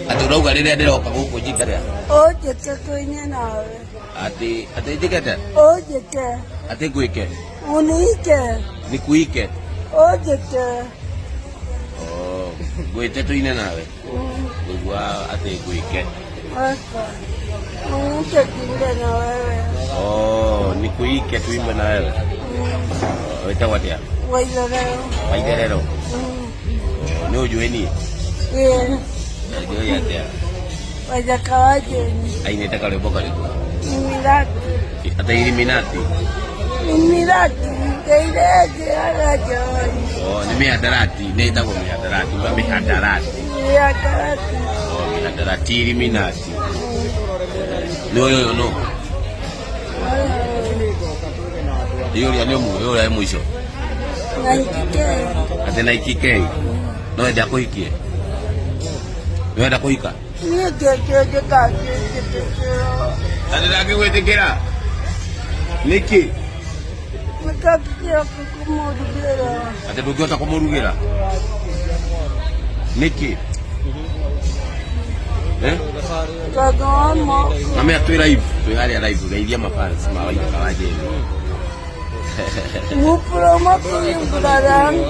Atĩ ũrauga rĩrĩa ndĩroka gũkũ njikare? Ũnjĩke tũine nawe. Atĩ njĩkete? Ũnjĩke. Atĩ ngwĩke? Uniike. Nikuike? Ũnjĩke. Oh, ngwĩte tũine nawe. Ngũigua atĩ ngwĩke. Aka. Uniite tuimbe na wewe. Oh, nikuike tuimbe na wewe. Oh, wĩtagwo atĩa? Waitherero. Waitherero. Oh, nĩ ũnjũĩ niĩ? Ĩĩ. Njũĩ atĩa? Waithaka wa Jane. Ainĩte karwĩmbo karĩkũ? Imirati. Atĩ Illuminati. Imirati. Ndeire njĩraga John. Oh, nĩ mĩhadarati, nĩ ĩtagwo mĩhadarati, uga mĩhadarati. Mĩhadarati. Oh, mĩhadarati Illuminati. Nĩ ũyũ ũyũ nũ? Nĩ ũrĩa nĩ ũmwe, ũrĩa wĩ mũico. Na ikike. Atĩ na ikike. No wende akũhikie? Nĩ wenda kũhika? Niĩ ngĩkĩnjĩka ngĩtĩkĩra. Atĩ ndangĩgwĩtĩkĩra? Nĩkĩ? Nĩkakĩra kũmũrugĩra. Atĩ ndũngĩhota kũmũrugĩra? Nĩkĩ? Eh? Tondũ wa moko. Mamea twĩ live, twĩ harĩa live, geithia mafans ma Waithaka wa Jane. Mupromo kuyumbura rangu.